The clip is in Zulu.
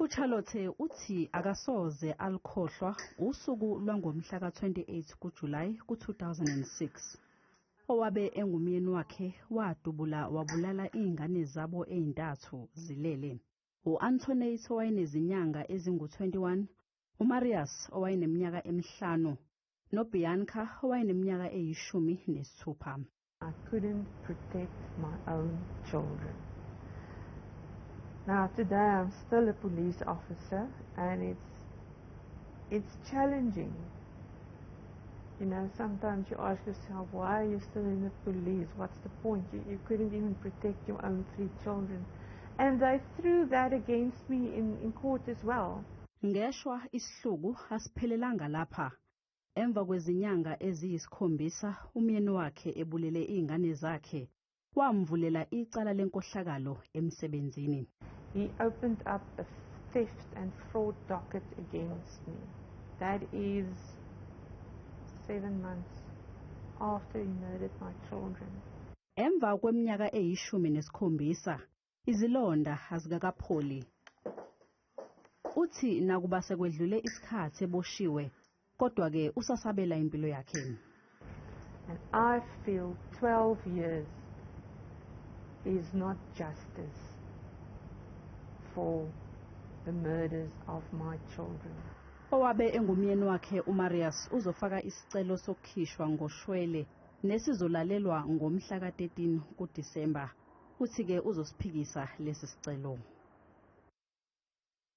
UCharlotte uthi akasoze alukhohlwa usuku lwangomhla ka-28 kuJulayi ku-2006. Owabe engumyeni wakhe wadubula wabulala izingane zabo ezintathu zilele. U-Antoinette owayenezinyanga ezingu-21, uMarius owayeneminyaka emihlanu, noBianca owayeneminyaka eyi-16. I couldn't protect my own children. Now today I'm still a police officer, and it's challenging. Sometimes you ask yourself, why are you still in the police? What's the point? You couldn't even protect your own 3 children. And they threw that against me in court as well. Ngeshwa isihluku asiphelelanga lapha. Emva kwezinyanga eziyisikhombisa umyeni wakhe ebulele izingane zakhe, wamvulela icala lenkohlakalo emsebenzini. He opened up a theft and fraud docket against me. That is 7 months after he murdered my children. Emva kweminyaka eyi-17, izilonda azikakapholi. Uthi nakuba sekwedlule isikhathi eboshiwe, kodwa ke usasabela impilo yakhe. And I feel 12 years is not justice for the murders of my children. Owabe engumyeni wakhe uMarius uzofaka isicelo sokukhishwa ngoshwele nesizolalelwa ngomhla ka-13 kuDisemba. Uthi ke uzosiphikisa lesi sicelo.